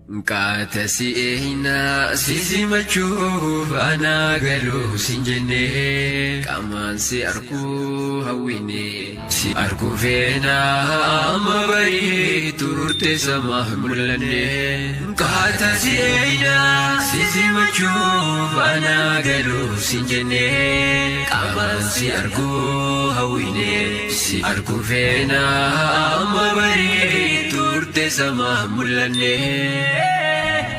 Qaata si eeyna si simachuuf anaa galuu sin jenne, qaamaan si arkuu hawwine, si arkuu feena amma barii turte sama mul'anne. Qaata si eeyna si simachuuf anaa galuu sin jenne, qaamaan si arkuu hawwine, si arkuu feena amma barii turte sama mul'anne.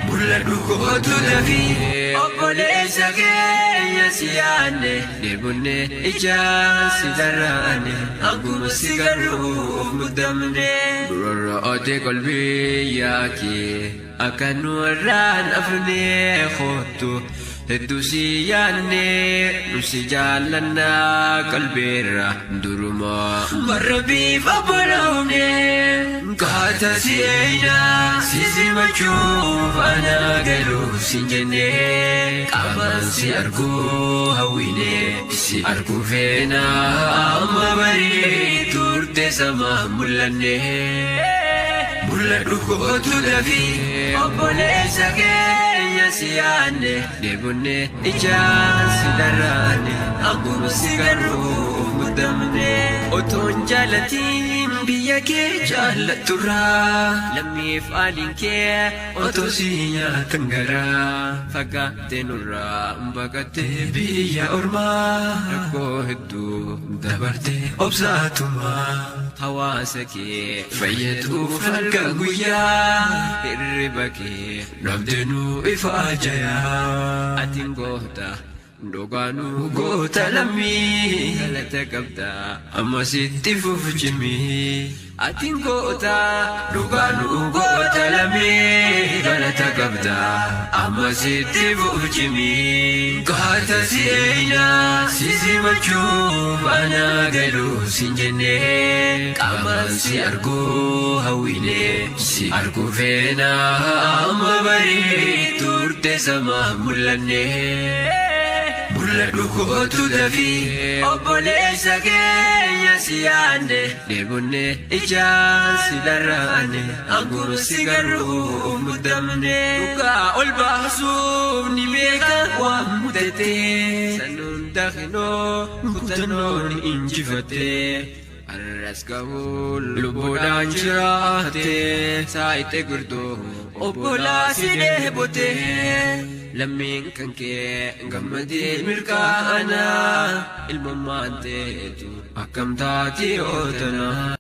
Mul'adhu kootu dafii, obboleessa keenya si yaanne, dheebonne ijaan si dharraane, akkuma si garruuf muddamne. Rorro'oote qalbii yaakee akka nu irraan afne, kootu hedduu si yaanne, nu si jaallannaa qalbeerra duruma warra bifa boloomne. Qaata si eeyna si simachuuf anaa galuu sin jenne, qaamaan si arguu hawwine, si arguu feena amma barii turte sama mul'anne. Mul'adhu kootu dafii, obboleessa keenya si yaanne, dheebonne ijaan si dharraane, akkuma si garruuf muddamne. Otoon jaalatiin biyya kee jaallatturraa, lammiif aaliin kee otoo si nyaatan garaa, fagaattee nurraa baqattee biyya ormaa, rakkoo hedduu dabartee obsaatumaa, hawaasa kee fayyaduuf halkan guyyaa hirriba kee dhabdeenuu ifa jayaa. Atiin goota dhugaanuu goota lammii, galata qabda amma sitti fufcimii. Atiin goota dhugaanuu goota lammii, galata qabda amma sitti fufcimii. Qaata si eeyna si simachuuf anaa galuu sin jenne, qaamaan si arguu hawwine, si arguu feena amma barii turte sama mul'anne. Mul'adhu kootu dafii, obboleessa keenya si yaanne, dheebonne ijaan si dharraane, akkuma si garruuf muddamne. Dhugaa ol baasuuf ni beeka waan mudate, sanuun dakinoo kutannoon injifatte. Arras gahuu lubbuudhaan jiraate, saayite girdoo obbolaa si dheebote. Lammiin kan kee gammadee milkaa'ana, ilmummaan teetu akkam taati yoo tana.